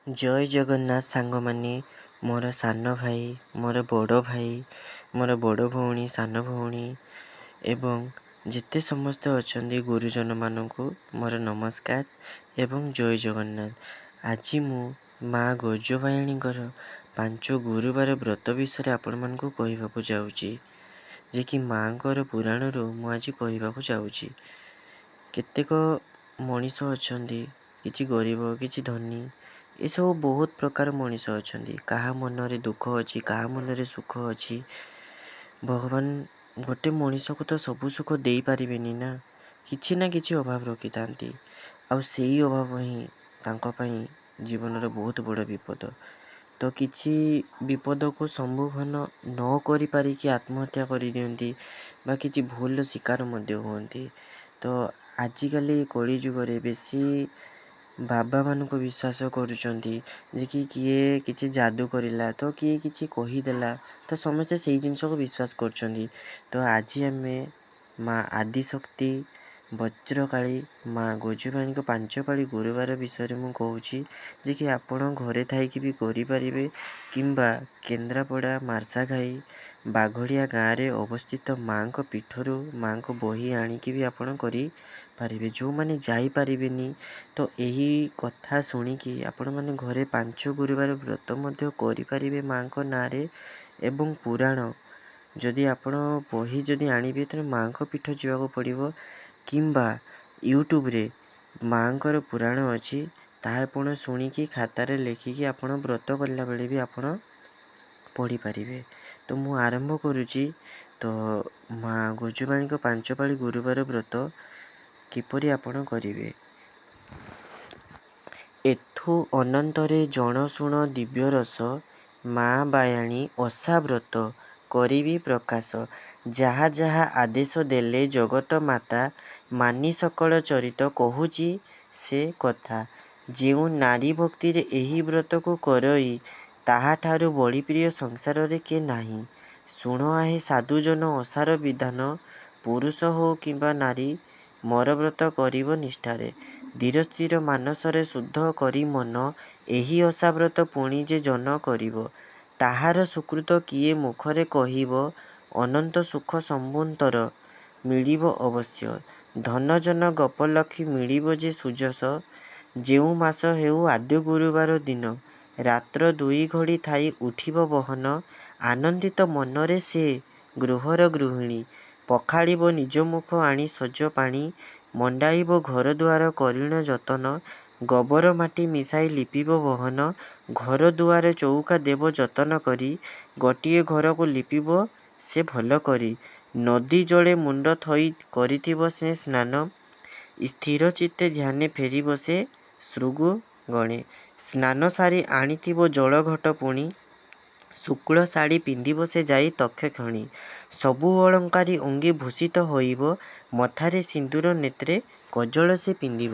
ଜୟ ଜଗନ୍ନାଥ ସାଙ୍ଗମାନେ, ମୋର ସାନ ଭାଇ, ମୋର ବଡ଼ ଭାଇ, ମୋର ବଡ଼ ଭଉଣୀ, ସାନ ଭଉଣୀ ଏବଂ ଯେତେ ସମସ୍ତେ ଅଛନ୍ତି ଗୁରୁଜନମାନଙ୍କୁ ମୋର ନମସ୍କାର ଏବଂ ଜୟ ଜଗନ୍ନାଥ। ଆଜି ମୁଁ ମା' ଗଜବାୟାଣୀଙ୍କର 5 ଗୁରୁବାର ବ୍ରତ ବିଷୟରେ ଆପଣମାନଙ୍କୁ କହିବାକୁ ଯାଉଛି, ଯେ କି ମାଆଙ୍କର ପୁରାଣରୁ ମୁଁ ଆଜି କହିବାକୁ ଯାଉଛି। କେତେକ ମଣିଷ ଅଛନ୍ତି, କିଛି ଗରିବ, କିଛି ଧନୀ, ଏସବୁ ବହୁତ ପ୍ରକାର ମଣିଷ ଅଛନ୍ତି। କାହା ମନରେ ଦୁଃଖ ଅଛି, କାହା ମନରେ ସୁଖ ଅଛି। ଭଗବାନ ଗୋଟେ ମଣିଷକୁ ତ ସବୁ ସୁଖ ଦେଇପାରିବେନି ନା, କିଛି ନା କିଛି ଅଭାବ ରଖିଥାନ୍ତି, ଆଉ ସେଇ ଅଭାବ ହିଁ ତାଙ୍କ ପାଇଁ ଜୀବନର ବହୁତ ବଡ଼ ବିପଦ। ତ କିଛି ବିପଦକୁ ସମ୍ମୁଖୀନ ନ କରିପାରିକି ଆତ୍ମହତ୍ୟା କରିଦିଅନ୍ତି ବା କିଛି ଭୁଲର ଶିକାର ମଧ୍ୟ ହୁଅନ୍ତି। ତ ଆଜିକାଲି କଳି ଯୁଗରେ ବେଶୀ ବାବାମାନଙ୍କୁ ବିଶ୍ୱାସ କରୁଛନ୍ତି, ଯେ କି କିଏ କିଛି ଯାଦୁ କରିଲା ତ କିଏ କିଛି କହିଦେଲା, ତ ସମସ୍ତେ ସେଇ ଜିନିଷକୁ ବିଶ୍ୱାସ କରୁଛନ୍ତି। ତ ଆଜି ଆମେ ମା ଆଦିଶକ୍ତି ବଜ୍ରକାଳୀ ମା ଗଜବାଣୀଙ୍କ 5 ପାଳି ଗୁରୁବାର ବିଷୟରେ ମୁଁ କହୁଛି, ଯେ କି ଆପଣ ଘରେ ଥାଇକି ବି କରିପାରିବେ, କିମ୍ବା କେନ୍ଦ୍ରାପଡ଼ା ମାର୍ଶାଘାଇ ବାଘଡ଼ିଆ ଗାଁରେ ଅବସ୍ଥିତ ମାଆଙ୍କ ପୀଠରୁ ମାଆଙ୍କ ବହି ଆଣିକି ବି ଆପଣ କରିପାରିବେ। ଯେଉଁମାନେ ଯାଇପାରିବେନି, ତ ଏହି କଥା ଶୁଣିକି ଆପଣମାନେ ଘରେ 5 ଗୁରୁବାର ବ୍ରତ ମଧ୍ୟ କରିପାରିବେ ମାଆଙ୍କ ନାଁରେ। ଏବଂ ପୁରାଣ ଯଦି ଆପଣ ବହି ଯଦି ଆଣିବେ, ତେଣୁ ମାଆଙ୍କ ପୀଠ ଯିବାକୁ ପଡ଼ିବ, କିମ୍ବା ୟୁଟ୍ୟୁବରେ ମାଆଙ୍କର ପୁରାଣ ଅଛି, ତାହା ଆପଣ ଶୁଣିକି ଖାତାରେ ଲେଖିକି ଆପଣ ବ୍ରତ କଲାବେଳେ ବି ଆପଣ ପଢ଼ିପାରିବେ। ତ ମୁଁ ଆରମ୍ଭ କରୁଛି। ତ ମା ଗଜବାଣୀଙ୍କ 5 ପାଳି ଗୁରୁବାର ବ୍ରତ କିପରି ଆପଣ କରିବେ। ଏଥୁ ଅନନ୍ତରେ ଜଣ ଶୁଣ ଦିବ୍ୟରସ, ମା ବାୟାଣୀ ଓଷା ବ୍ରତ କରିବି ପ୍ରକାଶ। ଯାହା ଯାହା ଆଦେଶ ଦେଲେ ଜଗତ ମାତା, ମାନି ସକଳ ଚରିତ କହୁଛି ସେ କଥା। ଯେଉଁ ନାରୀ ଭକ୍ତିରେ ଏହି ବ୍ରତକୁ କରଇ, ତାହାଠାରୁ ବଳି ପ୍ରିୟ ସଂସାରରେ କେ ନାହିଁ। ଶୁଣ ଆହେ ସାଧୁଜନ ଓଷାର ବିଧାନ, ପୁରୁଷ ହେଉ କିମ୍ବା ନାରୀ ମୋର ବ୍ରତ କରିବ ନିଷ୍ଠାରେ। ଧୀର ସ୍ଥିର ମାନସରେ ଶୁଦ୍ଧ କରି ମନ, ଏହି ଓଷା ବ୍ରତ ପୁଣି ଯେ ଜନ କରିବ, ତାହାର ସୁକୃତ କିଏ ମୁଖରେ କହିବ। ଅନନ୍ତ ସୁଖ ସମ୍ଭୁନ୍ତର ମିଳିବ ଅବଶ୍ୟ, ଧନ ଜନ ଗୋପଲକ୍ଷ୍ମୀ ମିଳିବ ଯେ ସୁଯଶ। ଯେଉଁ ମାସ ହେଉ ଆଦ୍ୟ ଗୁରୁବାର ଦିନ, ରାତ୍ର 2 ଘଡ଼ି ଥାଇ ଉଠିବ ବହନ। ଆନନ୍ଦିତ ମନରେ ସେ ଗୃହର ଗୃହିଣୀ, ପଖାଳିବ ନିଜ ମୁଖ ଆଣି ସଜ ପାଣି। ମଣ୍ଡାଇବ ଘର ଦ୍ୱାର କରିଣ ଯତନ, ଗୋବର ମାଟି ମିଶାଇ ଲିପିବ ବହନ। ଘର ଦୁଆର ଚଉକା ଦେବ ଯତନ କରି, ଗୋଟିଏ ଘରକୁ ଲିପିବ ସେ ଭଲ କରି। ନଦୀ ଜଳେ ମୁଣ୍ଡ ଥୋଇ କରିଥିବ ସେ ସ୍ନାନ, ସ୍ଥିର ଚିତ୍ତେ ଧ୍ୟାନେ ଫେରିବ ସେ ଶୃଗୁ ଗଣେ। ସ୍ନାନ ସାରି ଆଣିଥିବ ଜଳଘଟ ପୁଣି, ଶୁକ୍ଳ ଶାଢ଼ୀ ପିନ୍ଧିବ ସେ ଯାଇ ତକ୍ଷକ୍ଷଣି। ସବୁ ଅଳଙ୍କାରୀ ଅଙ୍ଗେ ଭୂଷିତ ହୋଇବ, ମଥାରେ ସିନ୍ଦୁର ନେତ୍ରେ କଜଳ ସେ ପିନ୍ଧିବ।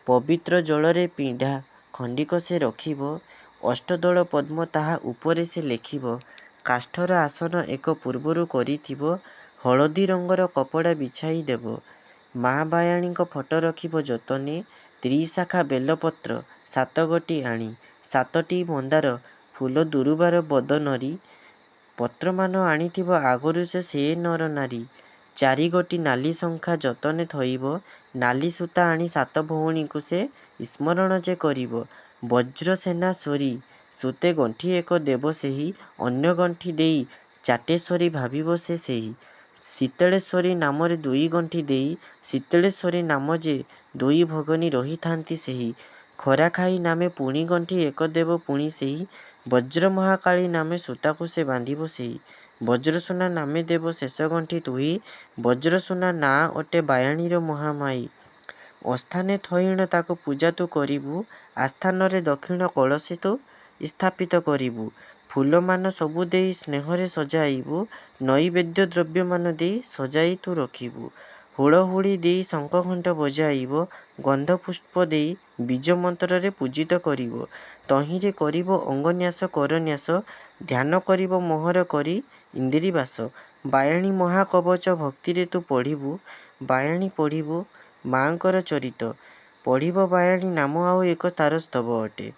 ପବିତ୍ର ଜଳରେ ପିଢ଼ା ଖଣ୍ଡିକ ସେ ରଖିବ, ଅଷ୍ଟଦଳ ପଦ୍ମ ତାହା ଉପରେ ସେ ଲେଖିବ। କାଷ୍ଠର ଆସନ ଏକ ପୂର୍ବରୁ କରିଥିବ, ହଳଦୀ ରଙ୍ଗର କପଡ଼ା ବିଛାଇ ଦେବ। ମା ବାୟାଣୀଙ୍କ ଫଟୋ ରଖିବ ଯତନେ, ତ୍ରିଶାଖା ବେଲପତ୍ର 7 ଗୋଟି ଆଣି। 7ଟି ମନ୍ଦାର ଫୁଲ ଦୁରୁବାର ବଦନରୀ, ପତ୍ରମାନ ଆଣିଥିବ ଆଗରୁ ସେ ନର ନାରୀ। 4 ଗୋଟି ନାଲି ଶଙ୍ଖା ଯତନେ ଥୋଇବ, ନାଲି ସୂତା ଆଣି 7 ଭଉଣୀକୁ ସେ ସ୍ମରଣ ଯେ କରିବ। ବଜ୍ରସେନା ସରି ସୂତେ ଗଣ୍ଠି ଏକ ଦେବ ସେହି, ଅନ୍ୟ ଗଣ୍ଠି ଦେଇ ଚାଟେଶ୍ୱରୀ ଭାବିବ ସେ ସେହି। ଶୀତଳେଶ୍ୱରୀ ନାମରେ 2 ଗଣ୍ଠି ଦେଇ, ଶୀତଳେଶ୍ୱରୀ ନାମ ଯେ 2 ଭଗନୀ ରହିଥାନ୍ତି ସେହି। ଖରାଖାଇ ନାମେ ପୁଣି ଗଣ୍ଠି ଏକ ଦେବ ପୁଣି ସେହି, ବଜ୍ର ମହାକାଳୀ ନାମେ ସୂତାକୁ ସେ ବାନ୍ଧିବ ସେହି। ବଜ୍ରସୁନା ନାମେ ଦେବ ଶେଷ ଗଣ୍ଠି ତୁହି, ବଜ୍ରସୁନା ନାଁ ଅଟେ ବାୟାଣୀର ମହାମାଇ। ଅସ୍ଥାନେ ଥୋଇଣ ତାକୁ ପୂଜା ତୁ କରିବୁ, ଆସ୍ଥାନରେ ଦକ୍ଷିଣ କଳସୀ ତୁ ସ୍ଥାପିତ କରିବୁ। ଫୁଲମାନ ସବୁ ଦେଇ ସ୍ନେହରେ ସଜାଇବୁ, ନୈବେଦ୍ୟ ଦ୍ରବ୍ୟମାନ ଦେଇ ସଜାଇ ତୁ ରଖିବୁ। ହୁଳହୁଳି ଦେଇ ଶଙ୍ଖ ଘଣ୍ଟ ବଜାଇବ, ଗନ୍ଧ ପୁଷ୍ପ ଦେଇ ବୀଜ ମନ୍ତ୍ରରେ ପୂଜିତ କରିବ। ତହିଁରେ କରିବ ଅଙ୍ଗନ୍ୟାସ କରନ୍ୟାସ, ଧ୍ୟାନ କରିବ ମୋହର କରି ଇନ୍ଦ୍ରିବାସ। ବାୟାଣୀ ମହାକବଚ ଭକ୍ତିରେ ତୁ ପଢ଼ିବୁ, ବାୟାଣୀ ପଢ଼ିବୁ ମାଆଙ୍କର ଚରିତ। ପଢ଼ିବ ବାୟାଣୀ ନାମ ଆଉ ଏକ ତାର ସ୍ତବ ଅଟେ।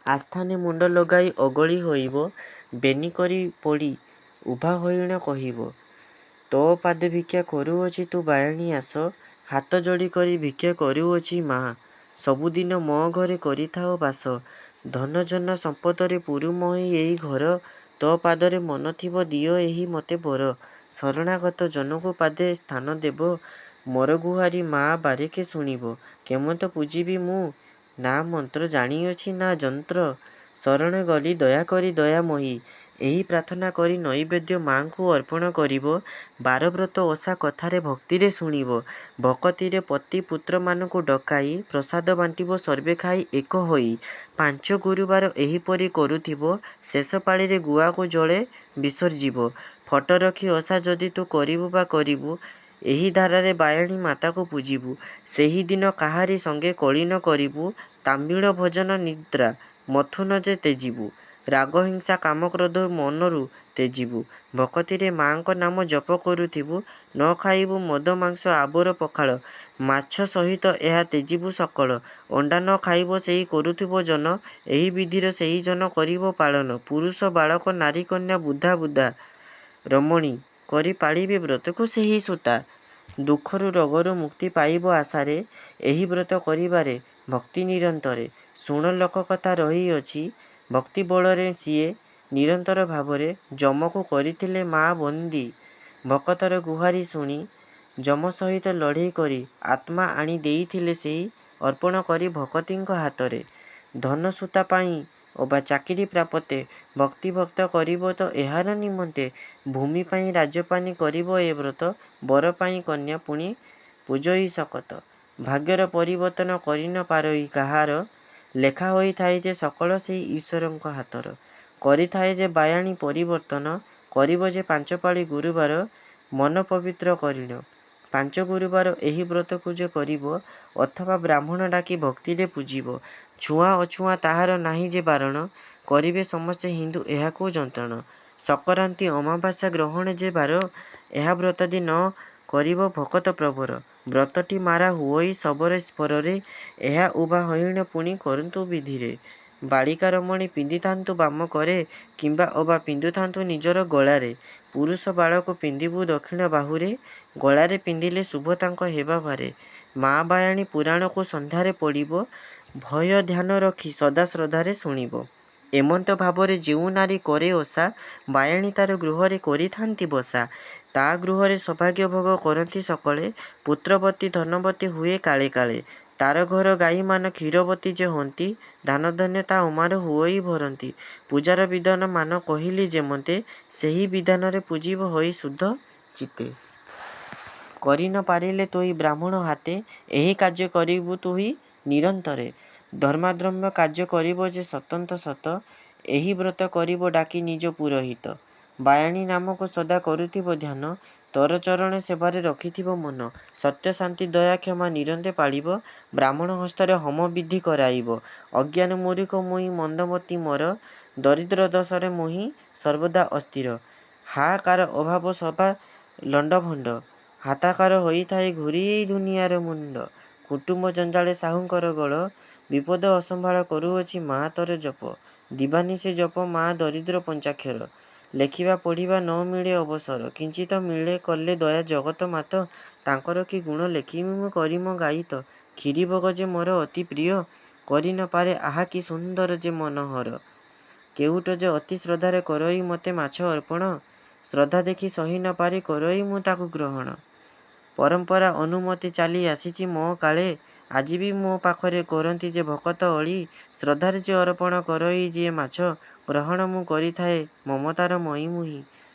ଆସ୍ଥାନେ ମୁଣ୍ଡ ଲଗାଇ ଅଗଳି ହୋଇବ। ବେନି କରି ପଡ଼ି ଉଭା ହୋଇଣ କହିବ। ତୋ ପାଦେ ଭିକ୍ଷା କରୁଅଛି ତୁ ବାୟାଣୀ ଆସ। ହାତ ଯୋଡ଼ି କରି ଭିକ୍ଷା କରୁଅଛି ମା'। ସବୁଦିନ ମୋ ଘରେ କରିଥାଅ ବାସ। ଧନ ଜନ ସମ୍ପଦରେ ପୂରୁ ମହୀ ଏଇ ଘର। ତୋ ପାଦରେ ମନ ଥିବ ଦିଅ ଏହି ମୋତେ ବର। ଶରଣାଗତ ଜନକୁ ପାଦେ ସ୍ଥାନ ଦେବ। ମୋର ଗୁହାରି ମା' ବାରେକେ ଶୁଣିବ। କେମନ୍ତ ପୂଜିବି ମୁଁ ନା ମନ୍ତ୍ର ଜାଣିଅଛି ନା ଯନ୍ତ୍ର। ଶରଣେ ଗଲି ଦୟାକରି ଦୟାମୟୀ। ଏହି ପ୍ରାର୍ଥନା କରି ନୈବେଦ୍ୟ ମା'ଙ୍କୁ ଅର୍ପଣ କରିବ। ବାରବ୍ରତ ଓଷା କଥାରେ ଭକ୍ତିରେ ଶୁଣିବ। ଭକତିରେ ପତି ପୁତ୍ରମାନଙ୍କୁ ଡକାଇ ପ୍ରସାଦ ବାଣ୍ଟିବ ସର୍ବେ ଖାଇ ଏକ ହୋଇ। ପାଞ୍ଚ ଗୁରୁବାର ଏହିପରି କରୁଥିବ ଶେଷ ପାଳିରେ ଗୁଆକୁ ଜଳେ ବିସର୍ଜିବ। ଫଟୋ ରଖି ଓଷା ଯଦି ତୁ କରିବୁ ବା କରିବୁ ଏହି ଧାରାରେ ବାୟାଣୀ ମାତାକୁ ପୂଜିବୁ। ସେହିଦିନ କାହାରି ସଙ୍ଗେ କଳି ନ କରିବୁ ତାମ୍ବିଳ ଭୋଜନ ନିଦ୍ରା ମୈଥୁନ ଯେ ତେଜିବୁ। ରାଗ ହିଂସା କାମ କ୍ରୋଧ ମନରୁ ତେଜିବୁ। ଭକତିରେ ମା'ଙ୍କ ନାମ ଜପ କରୁଥିବୁ। ନ ଖାଇବୁ ମଦ ମାଂସ ଆବର ପଖାଳ ମାଛ ସହିତ ଏହା ତେଜିବୁ ସକଳ। ଅଣ୍ଡା ନ ଖାଇବ ସେହି କରୁଥିବ ଜନ ଏହି ବିଧିରେ ସେହି ଜନ କରିବ ପାଳନ। ପୁରୁଷ ବାଳକ ନାରୀ କନ୍ୟା ବୃଦ୍ଧା ବୃଦ୍ଧା ରମଣୀ କରି ପାଳିବେ ବ୍ରତକୁ ସେହି ସୁତା। ଦୁଃଖରୁ ରୋଗରୁ ମୁକ୍ତି ପାଇବ ଆଶାରେ ଏହି ବ୍ରତ କରିବାରେ ଭକ୍ତି ନିରନ୍ତରେ। ଶୁଣ ଲୋକକଥା ରହିଅଛି ଭକ୍ତି ବଳରେ ସିଏ ନିରନ୍ତର ଭାବରେ ଯମକୁ କରିଥିଲେ ମା ବନ୍ଦୀ। ଭକତର ଗୁହାରି ଶୁଣି ଯମ ସହିତ ଲଢ଼େଇ କରି ଆତ୍ମା ଆଣି ଦେଇଥିଲେ ସେହି ଅର୍ପଣ କରି ଭକତିଙ୍କ ହାତରେ। ଧନ ସୁତା ପାଇଁ ଅବା ଚାକିରି ପ୍ରାପ୍ତେ ଭକ୍ତି ଭକ୍ତ କରିବ ତ ଏହାର ନିମନ୍ତେ। ଭୂମି ପାଇଁ ରାଜ୍ୟ ପାଇଁ କରିବ ଏ ବ୍ରତ ବର ପାଇଁ କନ୍ୟା ପୁଣି ପୂଜଇ ଶକତ। ଭାଗ୍ୟର ପରିବର୍ତ୍ତନ କରି ନ ପାରଇ କାହାର ଲେଖା ହୋଇଥାଏ ଯେ ସକଳ ସେହି ଈଶ୍ୱରଙ୍କ ହାତର। କରିଥାଏ ଯେ ବାୟାଣୀ ପରିବର୍ତ୍ତନ କରିବ ଯେ ପାଞ୍ଚପାଳି ଗୁରୁବାର ମନ ପବିତ୍ର କରିଣ। ପାଞ୍ଚ ଗୁରୁବାର ଏହି ବ୍ରତକୁ ଯେ କରିବ ଅଥବା ବ୍ରାହ୍ମଣ ଡାକି ଭକ୍ତିରେ ପୂଜିବ। ଛୁଆଁ ଅଛୁଆଁ ତାହାର ନାହିଁ ଯେ ବାରଣ କରିବେ ସମସ୍ତେ ହିନ୍ଦୁ ଏହାକୁ ଯନ୍ତଣ। ସକରାନ୍ତି ଅମାବାସ୍ୟା ଗ୍ରହଣେ ଯେ ବାର ଏହା ବ୍ରତାଦି ନ କରିବ ଭକତ ପ୍ରବର। ବ୍ରତଟି ମାରା ହୁଅଇ ଶବର ସ୍ପରରେ ଏହା ଉଭା ହୋଇଣ ପୁଣି କରନ୍ତୁ ବିଧିରେ। ବାଳିକା ରମଣୀ ପିନ୍ଧିଥାନ୍ତୁ ବାମ କରେ କିମ୍ବା ଅବା ପିନ୍ଧୁଥାନ୍ତୁ ନିଜର ଗଳାରେ। ପୁରୁଷ ବାଳକ ପିନ୍ଧିବୁ ଦକ୍ଷିଣ ବାହୁରେ ଗଳାରେ ପିନ୍ଧିଲେ ଶୁଭ ତାଙ୍କ ହେବ ଭାରେ। ମା ବାୟାଣୀ ପୁରାଣକୁ ସନ୍ଧ୍ୟାରେ ପଢ଼ିବ ଭୟ ଧ୍ୟାନ ରଖି ସଦା ଶ୍ରଦ୍ଧାରେ ଶୁଣିବ। ଏମନ୍ତ ଭାବରେ ଯେଉଁ ନାରୀ କରେ ଓଷା ବାୟାଣୀ ତାର ଗୃହରେ କରିଥାନ୍ତି ବସା। ତା ଗୃହରେ ସୌଭାଗ୍ୟ ଭୋଗ କରନ୍ତି ସକଳେ ପୁତ୍ରବତୀ ଧନବତୀ ହୁଏ କାଳେ କାଳେ। ତାର ଘର ଗାଈମାନ କ୍ଷୀରବତୀ ଯେ ହୋନ୍ତି ଧାନ ଧାନ୍ୟ ତା ଅମାର ହୁଅଇ ଭରନ୍ତି। ପୂଜାର ବିଧାନ ମାନ କହିଲି ଯେମନ୍ତେ ସେହି ବିଧାନରେ ପୂଜିବ ହୋଇ ଶୁଦ୍ଧ ଚିତ୍ତେ। କରି ନ ପାରିଲେ ତୁହି ବ୍ରାହ୍ମଣ ହାତେ ଏହି କାର୍ଯ୍ୟ କରିବୁ ତୁହି ନିରନ୍ତରେ। ଧର୍ମାଧର୍ମ କାର୍ଯ୍ୟ କରିବ ଯେ ସତନ୍ତ ସତ ଏହି ବ୍ରତ କରିବ ଡାକି ନିଜ ପୁରୋହିତ। ବାୟାଣୀ ନାମକୁ ସଦା କରୁଥିବ ଧ୍ୟାନ ତୋର ଚରଣେ ସେବାରେ ରଖିଥିବ ମନ। ସତ୍ୟ ଶାନ୍ତି ଦୟା କ୍ଷମା ନିରନ୍ତେ ପାଳିବ ବ୍ରାହ୍ମଣ ହସ୍ତରେ ହୋମ ବିଧି କରାଇବ। ଅଜ୍ଞାନ ମୂରୁଖ ମୁହିଁ ମନ୍ଦମତି ମୋର ଦରିଦ୍ର ଦୋଷରେ ମୁହିଁ ସର୍ବଦା ଅସ୍ଥିର। ହାହାକାର ଅଭାବ ସଭା ଲଣ୍ଡଭଣ୍ଡ ହାତାକାର ହୋଇଥାଏ ଘୂରି ଏଇ ଦୁନିଆଁର ମୁଣ୍ଡ। କୁଟୁମ୍ବ ଜଞ୍ଜାଳେ ସାହୁଙ୍କର ଗୋଳ ବିପଦ ଅସମ୍ଭାଳ କରୁଅଛି ମା ତୋର ଜପ। ଦିବାନିଶି ଜପ ମା ଦରିଦ୍ର ପଞ୍ଚାକ୍ଷର। ଲେଖିବା ପଢ଼ିବା ନ ମିଳେ ଅବସର କିଞ୍ଚିତ ମିଳେ କଲେ ଦୟା ଜଗତମାତ। ତାଙ୍କର କି ଗୁଣ ଲେଖିବି ମୁଁ କରି ମୋ ଗାଇତ। କ୍ଷୀରି ଭୋଗ ଯେ ମୋର ଅତି ପ୍ରିୟ କରି ନ ପାରେ ଆହା କି ସୁନ୍ଦର ଯେ ମନୋହର। କେଉଟ ଯେ ଅତି ଶ୍ରଦ୍ଧାରେ କରଇ ମୋତେ ମାଛ ଅର୍ପଣ ଶ୍ରଦ୍ଧା ଦେଖି ସହି ନ ପାରି କରଇ ମୁଁ ତାକୁ ଗ୍ରହଣ। ପରମ୍ପରା ଅନୁମତେ ଚାଲି ଆସିଛି ମୋ କାଳେ ଆଜି ବି ମୋ ପାଖରେ କରନ୍ତି ଯେ ଭକତ ଅଳି। ଶ୍ରଦ୍ଧାରେ ଯେ ଅର୍ପଣ କରଇ ଯିଏ ମାଛ ଗ୍ରହଣ ମୁଁ କରିଥାଏ ମମତାର ମୟୀ ମୁହିଁ।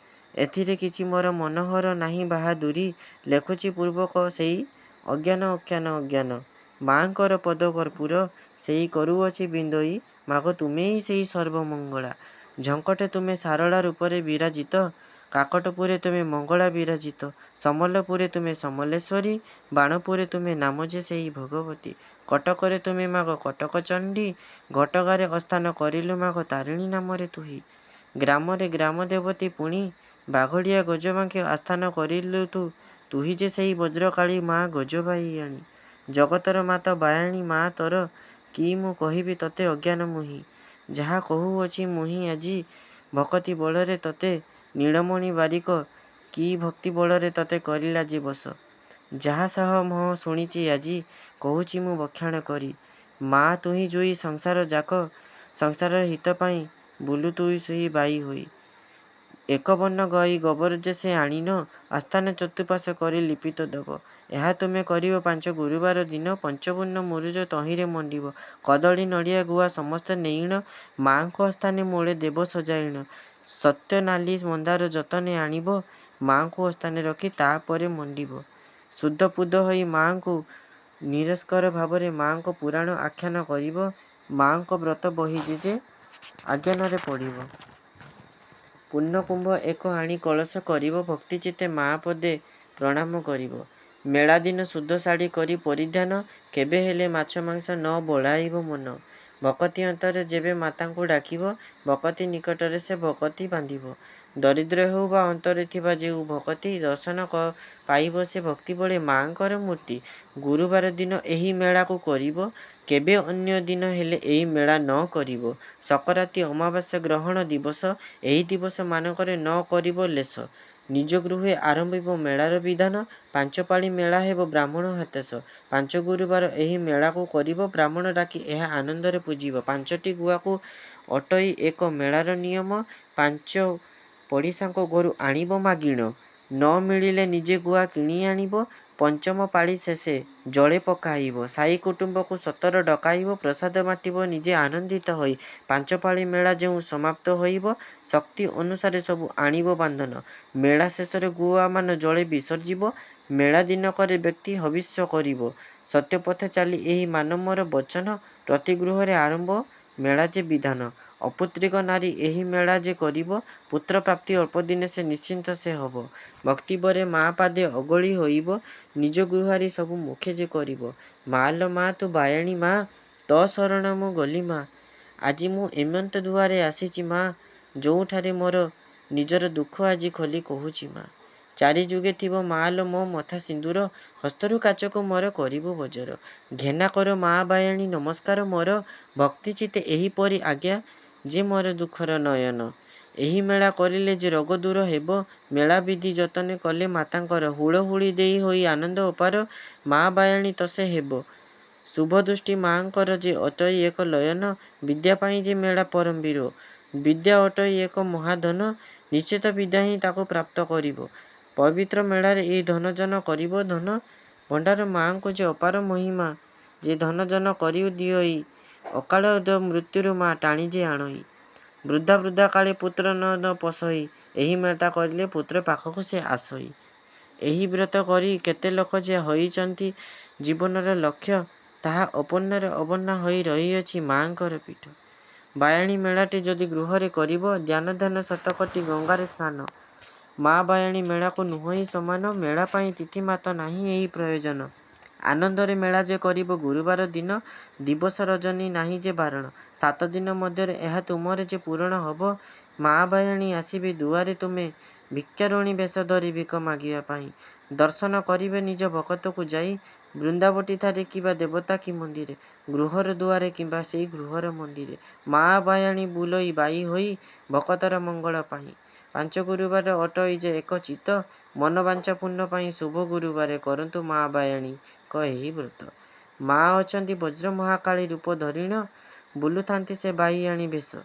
ଏଥିରେ କିଛି ମୋର ମନୋହର ନାହିଁ ବାହାଦୁରୀ ଲେଖୁଛି ପୂର୍ବକ ସେଇ ଅଜ୍ଞାନ ଅଖ୍ୟାନ ଅଜ୍ଞାନ। ମାଙ୍କର ପଦ କର୍ପୂର ସେଇ କରୁଅଛି ବିନ୍ଦଇ ମାଗୋ ତୁମେଇ ସେଇ ସର୍ବମଙ୍ଗଳା। ଝଙ୍କଡ଼େ ତୁମେ ଶାରଳା ରୂପରେ ବିରାଜିତ କାକଟପୁରେ ତୁମେ ମଙ୍ଗଳା ବିରାଜିତ। ସମ୍ବଲପୁରେ ତୁମେ ସମଲେଶ୍ୱରୀ ବାଣପୁରେ ତୁମେ ନାମ ଯେ ସେହି ଭଗବତୀ। କଟକରେ ତୁମେ ମାଗୋ କଟକ ଚଣ୍ଡୀ ଘଟଗାଁରେ ଅସ୍ଥାନ କରିଲୁ ମାଗୋ ତାରିଣୀ ନାମରେ ତୁହି। ଗ୍ରାମରେ ଗ୍ରାମ ଦେବତୀ ପୁଣି ବାଘଡ଼ିଆ ଗଜବାଙ୍କେ ଆସ୍ଥାନ କରିଲୁ ତୁ ତୁହି ଯେ ସେହି ବଜ୍ରକାଳୀ ମା ଗଜବାହିଆଣୀ। ଜଗତର ମାତ ବାୟାଣୀ ମା ତୋର କି ମୁଁ କହିବି ତୋତେ ଅଜ୍ଞାନ ମୁହିଁ। ଯାହା କହୁଅଛି ମୁହିଁ ଆଜି ଭକତି ବଳରେ ତୋତେ ନୀଳମଣି ବାରିକ କି ଭକ୍ତି ବଳରେ ତୋତେ କରିଲା ଯେ ବଶ। ଯାହା ସାହ ମୋହ ଶୁଣିଛି ଆଜି କହୁଛି ମୁଁ ବକ୍ଷାଣ କରି। ମାଆ ତୁହି ଯୁଇ ସଂସାର ଯାକ ସଂସାରର ହିତ ପାଇଁ ବୁଲୁ ତୁହି ସେହି ବାଇ ହୋଇ। ଏକ ବର୍ଣ୍ଣ ଗାଈ ଗୋବର ଯେ ସେ ଆଣିଣ ଆସ୍ଥାନ ଚତୁଃପାର୍ଶ୍ୱ କରି ଲିପିତ ଦବ। ଏହା ତୁମେ କରିବ ପାଞ୍ଚ ଗୁରୁବାର ଦିନ ପଞ୍ଚବର୍ଣ୍ଣ ମୁରୁଜ ତହିଁରେ ମଣ୍ଡିବ। କଦଳୀ ନଡ଼ିଆ ଗୁଆ ସମସ୍ତେ ନେଇଣ ମାଆଙ୍କ ଆସ୍ଥାନ ମୂଳେ ଦେବ ସଜାଇଣ। ସତ୍ୟ ନାଲି ମନ୍ଦାର ଯତନେ ଆଣିବ ମାଆଙ୍କୁ ଆସ୍ଥାନେ ରଖି ତାପରେ ମଣ୍ଡିବ। ଶୁଦ୍ଧ ପୂତ ହୋଇ ମାଆଙ୍କୁ ନିରସ୍କର ଭାବରେ ମାଆଙ୍କ ପୁରାଣ ଆଖ୍ୟାନ କରିବ। ମାଆଙ୍କ ବ୍ରତ ବହି ଯେ ଆଜ୍ଞାନରେ ପଢ଼ିବ। ପୂର୍ଣ୍ଣକୁମ୍ଭ ଏକ ଆଣି କଳସ କରିବ ଭକ୍ତିଚିତ୍ତେ ମାଆ ପଦେ ପ୍ରଣାମ କରିବ। ମେଳାଦିନ ଶୁଦ୍ଧ ଶାଢ଼ୀ କରି ପରିଧାନ କେବେହେଲେ ମାଛ ମାଂସ ନ ବଳାଇବ ମନ। ଭକତି ଅନ୍ତରେ ଯେବେ ମାତାଙ୍କୁ ଡାକିବ ଭକତି ନିକଟରେ ସେ ଭକତି ବାନ୍ଧିବ। ଦରିଦ୍ର ହେଉ ବା ଅନ୍ତରେ ଥିବା ଯେଉଁ ଭକତି ଦର୍ଶନ ପାଇବ ସେ ଭକ୍ତିବଳେ ମାଆଙ୍କର ମୂର୍ତ୍ତି। ଗୁରୁବାର ଦିନ ଏହି ମେଳାକୁ କରିବ କେବେ ଅନ୍ୟ ଦିନ ହେଲେ ଏହି ମେଳା ନ କରିବ। ସକରାତି ଅମାବାସ୍ୟା ଗ୍ରହଣ ଦିବସ ଏହି ଦିବସମାନଙ୍କରେ ନ କରିବ ଲେଶ। ନିଜ ଗୃହେ ଆରମ୍ଭିବ ମେଳାର ବିଧାନ ପାଞ୍ଚପାଳି ମେଳା ହେବ ବ୍ରାହ୍ମଣ ହାତେଶ। ପାଞ୍ଚ ଗୁରୁବାର ଏହି ମେଳାକୁ କରିବ ବ୍ରାହ୍ମଣ ଡାକି ଏହା ଆନନ୍ଦରେ ପୂଜିବ। ପାଞ୍ଚଟି ଗୁଆକୁ ଅଟଇ ଏକ ମେଳାର ନିୟମ ପାଞ୍ଚ ପଡ଼ିଶାଙ୍କ ଘରୁ ଆଣିବ ମାଗିଣ। ନ ମିଳିଲେ ନିଜେ ଗୁଆ କିଣି ଆଣିବ। ପଞ୍ଚମ ପାଳି ଶେଷେ ଜଳେ ପକାଇବ। ସାଇ କୁଟୁମ୍ବକୁ ସତର ଡକାଇବ ପ୍ରସାଦ ବାଣ୍ଟିବ ନିଜେ ଆନନ୍ଦିତ ହୋଇ। ପାଞ୍ଚପାଳି ମେଳା ଯେଉଁ ସମାପ୍ତ ହୋଇବ ଶକ୍ତି ଅନୁସାରେ ସବୁ ଆଣିବ ବାନ୍ଧନ। ମେଳା ଶେଷରେ ଗୁଆମାନ ଜଳେ ବିସର୍ଜିବ। ମେଳା ଦିନକରେ ବ୍ୟକ୍ତି ହବିଷ୍ୟ କରିବ। ସତ୍ୟପଥେ ଚାଲି ଏହି ମାନ ମୋର ବଚନ ପ୍ରତି ଗୃହରେ ଆରମ୍ଭ ମେଳା ଯେ ବିଧାନ। ଅପୁତ୍ରିକ ନାରୀ ଏହି ମେଳା ଯେ କରିବ ପୁତ୍ର ପ୍ରାପ୍ତି ଅଳ୍ପଦିନେ ସେ ନିଶ୍ଚିନ୍ତ ସେ ହେବ। ଭକ୍ତିଭରେ ମାଆ ପାଦେ ଅଗଳି ହୋଇବ ନିଜ ଗୁହାରି ସବୁ ମୁଖେ ଯେ କରିବ। ମାଆଲୋ ମାଆ ତୁ ବାୟାଣୀ ମାଆ ତୋ ଶରଣ ମୁଁ ଗଲି ମାଆ। ଆଜି ମୁଁ ଏମନ୍ତ ଦୁଆରେ ଆସିଛି ମାଆ ଯେଉଁଠାରେ ମୋର ନିଜର ଦୁଃଖ ଆଜି ଖୋଲି କହୁଛି ମାଆ। ଚାରି ଯୁଗେ ଥିବ ମାଆଲୋ ମୋ ମଥା ସିନ୍ଦୁର ହସ୍ତରୁ କାଚକୁ ମୋର କରିବୁ ବଜର। ଘେନା କର ମାଆ ବାୟାଣୀ ନମସ୍କାର ମୋର ଭକ୍ତିଚିତ୍ତେ ଏହିପରି ଆଜ୍ଞା ଯେ ମୋର ଦୁଃଖର ନୟନ। ଏହି ମେଳା କରିଲେ ଯେ ରୋଗ ଦୂର ହେବ ମେଳା ବିଧି ଯତନେ କଲେ ମାତାଙ୍କର ହୁଳହୁଳି ଦେଇ ହୋଇ ଆନନ୍ଦ ଅପାର ମାଆ ବାୟାଣୀ ତୋଷେ ହେବ। ଶୁଭ ଦୃଷ୍ଟି ମାଆଙ୍କର ଯେ ଅଟଇ ଏକ ଲୟନ ବିଦ୍ୟା ପାଇଁ ଯେ ମେଳା ପରମବୀର। ବିଦ୍ୟା ଅଟଇ ଏକ ମହାଧନ ନିଶ୍ଚିତ ବିଦ୍ୟା ହିଁ ତାକୁ ପ୍ରାପ୍ତ କରିବ। ପବିତ୍ର ମେଳାରେ ଏହି ଧନ ଜନ କରିବ ଧନ ଭଣ୍ଡାର ମାଆଙ୍କୁ ଯେ ଅପାର ମହିମା ଯେ ଧନ ଜନ କରି ଦିଅଇ ଅକାଳ ମୃତ୍ୟୁରୁ ମା ଟାଣି ଯେ ଆଣଇ। ବୃଦ୍ଧା ବୃଦ୍ଧା କାଳେ ପୁତ୍ର ନ ନ ପୋଷଇ ଏହି ମେଳା କରିଲେ ପୁତ୍ର ପାଖକୁ ସେ ଆସଇ। ଏହି ବ୍ରତ କରି କେତେ ଲୋକ ଯେ ହୋଇଛନ୍ତି ଜୀବନର ଲକ୍ଷ୍ୟ ତାହା ଅପୂର୍ଣ୍ଣରେ ଅପୂର୍ଣ୍ଣ ହୋଇ ରହିଅଛି ମାଆଙ୍କର ପୀଠ। ବାୟାଣୀ ମେଳାଟି ଯଦି ଗୃହରେ କରିବ ଦାନ ଧ୍ୟାନ ଶତକୋଟି ଗଙ୍ଗାରେ ସ୍ନାନ। ମା ବାୟାଣୀ ମେଳାକୁ ନୁହଁଇ ସମାନ ମେଳା ପାଇଁ ତିଥି ମାତ ନାହିଁ ଏହି ପ୍ରୟୋଜନ। ଆନନ୍ଦରେ ମେଳା ଯେ କରିବ ଗୁରୁବାର ଦିନ ଦିବସ ରଜନୀ ନାହିଁ ଯେ ବାରଣ। ସାତ ଦିନ ମଧ୍ୟରେ ଏହା ତୁମର ଯେ ପୂରଣ ହେବ। ମାଆ ବାୟାଣୀ ଆସିବେ ଦୁଆରେ ତୁମେ ଭିକ୍ଷାରୁଣୀ ବେଶ ଧରି ଭିକ ମାଗିବା ପାଇଁ। ଦର୍ଶନ କରିବେ ନିଜ ଭକତକୁ ଯାଇ ବୃନ୍ଦାବତୀଠାରେ କିମ୍ବା ଦେବତା କି ମନ୍ଦିରେ। ଗୃହର ଦୁଆରେ କିମ୍ବା ସେଇ ଗୃହର ମନ୍ଦିରେ। ମାଆ ବାୟାଣୀ ବୁଲଇ ବାଇ ହୋଇ ଭକତର ମଙ୍ଗଳ ପାଇଁ। ପାଞ୍ଚ ଗୁରୁବାର ଅଟଇ ଯେ ଏକ ଚିତ୍ତ ମନୋବାଞ୍ଛା ପୂର୍ଣ୍ଣ ପାଇଁ ଶୁଭ ଗୁରୁବାରେ କରନ୍ତୁ ମାଆ ବାୟାଣୀଙ୍କ ଏହି ବ୍ରତ। ମାଆ ଅଛନ୍ତି ବଜ୍ର ମହାକାଳୀ ରୂପ ଧରିଣ ବୁଲୁଥାନ୍ତି ସେ ବାଇଆଣୀ ବେଶ।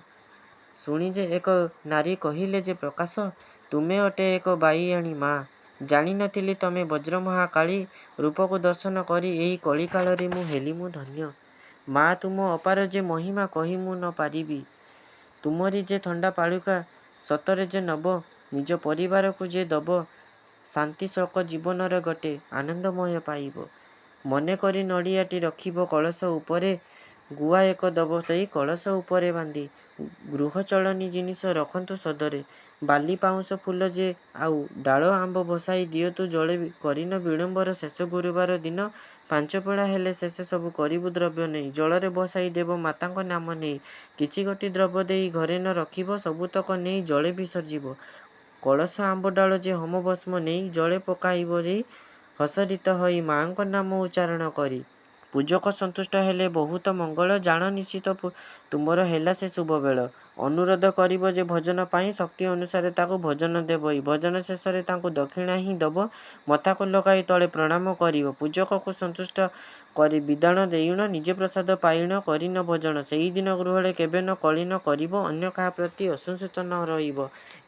ଶୁଣି ଯେ ଏକ ନାରୀ କହିଲେ ଯେ ପ୍ରକାଶ ତୁମେ ଅଟେ ଏକ ବାଇଆଣୀ ମାଆ। ଜାଣି ନ ଥିଲି ତମେ ବଜ୍ର ମହାକାଳୀ ରୂପକୁ ଦର୍ଶନ କରି ଏହି କଳିକାଳରେ ମୁଁ ହେଲି ମୁଁ ଧନ୍ୟ। ମାଆ ତୁମ ଅପାର ଯେ ମହିମା କହି ମୁଁ ନ ପାରିବି। ତୁମରି ଯେ ଥଣ୍ଡା ପାଳୁକା ସତରେ ଯେ ନବ ନିଜ ପରିବାରକୁ ଯେ ଦବ ଶାନ୍ତି ଶୋକ ଜୀବନର ଗୋଟେ ଆନନ୍ଦମୟ ପାଇବ। ମନେକରି ନଡ଼ିଆଟି ରଖିବ କଳସ ଉପରେ ଗୁଆ ଏକ ଦବ ସେଇ କଳସ ଉପରେ ବାନ୍ଧି। ଗୃହ ଚଳନି ଜିନିଷ ରଖନ୍ତୁ ସଦରେ ବାଲି ପାଉଁଶ ଫୁଲ ଯେ ଆଉ ଡାଳ ଆମ୍ବ ଭସାଇ ଦିଅନ୍ତୁ ଜଳେ କରିନ ବିଳମ୍ବର ଶେଷ ଗୁରୁବାର ଦିନ ପାଞ୍ଚ ବେଳା ହେଲେ ଶେଷ ସବୁ କରିବୁ ଦ୍ରବ୍ୟ ନେଇ ଜଳରେ ଭସାଇ ଦେବ ମାତାଙ୍କ ନାମ ନେଇ। କିଛି ଗୋଟି ଦ୍ରବ୍ୟ ଦେଇ ଘରେ ନ ରଖିବ ସବୁତକ ନେଇ ଜଳେ ବିସର୍ଜିବ। କଳସ ଆମ୍ବ ଡାଳ ଯେ ହୋମ ଭସ୍ମ ନେଇ ଜଳେ ପକାଇବ ଦେଇ ହସରିତ ହୋଇ ମାଆଙ୍କ ନାମ ଉଚ୍ଚାରଣ କରି। ପୂଜକ ସନ୍ତୁଷ୍ଟ ହେଲେ ବହୁତ ମଙ୍ଗଳ, ଜାଣ ନିଶ୍ଚିତ ତୁମର ହେଲା ସେ ଶୁଭବେଳ। ଅନୁରୋଧ କରିବ ଯେ ଭୋଜନ ପାଇଁ, ଶକ୍ତି ଅନୁସାରେ ତାକୁ ଭୋଜନ ଦେବଇ। ଭୋଜନ ଶେଷରେ ତାଙ୍କୁ ଦକ୍ଷିଣା ହିଁ ଦେବ, ମଥାକୁ ଲଗାଇ ତଳେ ପ୍ରଣାମ କରିବ। ପୂଜକକୁ ସନ୍ତୁଷ୍ଟ କରି ବିଦାଣ ଦେଇଣ, ନିଜେ ପ୍ରସାଦ ପାଇଣ କରିନ ଭୋଜନ। ସେହିଦିନ ଗୃହରେ କେବେ ନ କଳି ନ କରିବ, ଅନ୍ୟ କାହା ପ୍ରତି ଅସନ୍ତୁଷ୍ଟ ନ ରହିବ।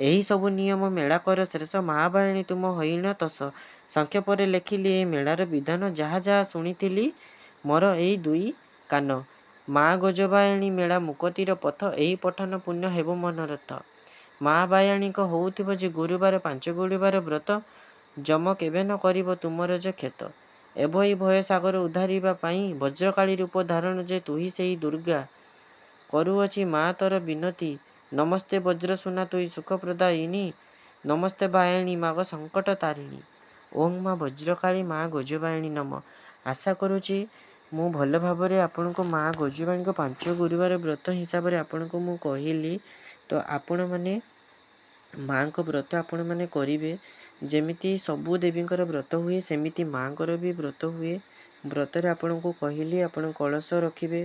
ଏହିସବୁ ନିୟମ ମେଳା କର ଶେଷ, ମା ବାୟାଣୀ ତୁମ ହୋଇଣ ତୋଷ। ସଂକ୍ଷେପରେ ଲେଖିଲି ଏ ମେଳାର ବିଧାନ, ଯାହା ଯାହା ଶୁଣିଥିଲି ମୋର ଏଇ ଦୁଇ କାନ। ମା ଗଜବାୟାଣୀ ମେଳା ମୁକତିର ପଥ, ଏହି ପଠନ ପୁଣ୍ୟ ହେବ ମନୋରଥ। ମା ବାୟାଣୀଙ୍କ ହେଉଥିବ ଯେ ଗୁରୁବାର, 5 ଗୁରୁବାର ବ୍ରତ, ଯମ କେବେ ନ କରିବ ତୁମର ଯେ କ୍ଷତ। ଏଭଳି ଭୟ ସାଗର ଉଦ୍ଧାରିବା ପାଇଁ ବଜ୍ରକାଳୀ ରୂପ ଧାରଣ ଯେ ତୁହି ସେହି ଦୁର୍ଗା। କରୁଅଛି ମା ତୋର ବିନତି। ନମସ୍ତେ ବଜ୍ର ସୁନା ତୁହି ସୁଖ ପ୍ରଦାୟିନୀ, ନମସ୍ତେ ବାୟାଣୀ ମାଗ ସଙ୍କଟ ତାରିଣୀ। ଓଁ ମା ବଜ୍ରକାଳୀ ମା ଗଜବାୟାଣୀ ନମ। ଆଶା କରୁଛି ମୁଁ ଭଲ ଭାବରେ ଆପଣଙ୍କୁ ମା ଗଜବାଣୀଙ୍କ 5 ଗୁରୁବାର ବ୍ରତ ହିସାବରେ ଆପଣଙ୍କୁ ମୁଁ କହିଲି। ତ ଆପଣମାନେ ମାଆଙ୍କ ବ୍ରତ ଆପଣମାନେ କରିବେ। ଯେମିତି ସବୁ ଦେବୀଙ୍କର ବ୍ରତ ହୁଏ, ସେମିତି ମାଆଙ୍କର ବି ବ୍ରତ ହୁଏ। ବ୍ରତରେ ଆପଣଙ୍କୁ କହିଲି, ଆପଣ କଳସ ରଖିବେ,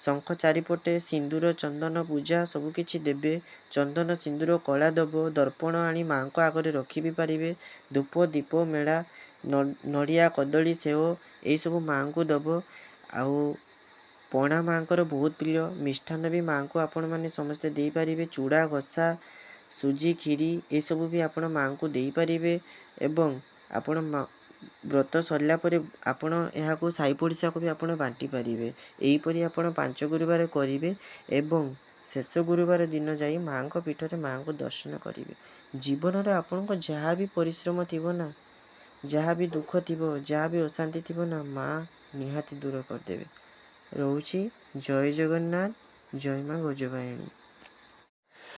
ଶଙ୍ଖ ଚାରିପଟେ ସିନ୍ଦୁର ଚନ୍ଦନ ପୂଜା ସବୁକିଛି ଦେବେ, ଚନ୍ଦନ ସିନ୍ଦୁର କଳା ଦେବ, ଦର୍ପଣ ଆଣି ମାଆଙ୍କ ଆଗରେ ରଖି ବି ପାରିବେ, ଧୂପ ଦୀପ ମେଳା ନଡ଼ିଆ କଦଳୀ ସେଓ ଏଇସବୁ ମାଆଙ୍କୁ ଦେବ। ଆଉ ପଣା ମାଆଙ୍କର ବହୁତ ପ୍ରିୟ, ମିଷ୍ଟାନ୍ନ ବି ମାଆଙ୍କୁ ଆପଣମାନେ ସମସ୍ତେ ଦେଇପାରିବେ, ଚୁଡ଼ା ଘସା ସୁଜି କ୍ଷୀରି ଏସବୁ ବି ଆପଣ ମାଆଙ୍କୁ ଦେଇପାରିବେ। ଏବଂ ଆପଣ ବ୍ରତ ସରିଲା ପରେ ଆପଣ ଏହାକୁ ସାହି ପଡ଼ିଶାକୁ ବି ଆପଣ ବାଣ୍ଟି ପାରିବେ। ଏହିପରି ଆପଣ 5 ଗୁରୁବାର କରିବେ ଏବଂ ଶେଷ ଗୁରୁବାର ଦିନ ଯାଇ ମାଆଙ୍କ ପୀଠରେ ମାଆଙ୍କୁ ଦର୍ଶନ କରିବେ। ଜୀବନରେ ଆପଣଙ୍କ ଯାହା ବି ପରିଶ୍ରମ ଥିବ ନା, ଯାହା ବି ଦୁଃଖ ଥିବ, ଯାହା ବି ଅଶାନ୍ତି ଥିବ ନା, ମା' ନିହାତି ଦୂର କରିଦେବେ। ରହୁଛି, ଜୟ ଜଗନ୍ନାଥ, ଜୟ ମା ଗଜବାୟାଣୀ।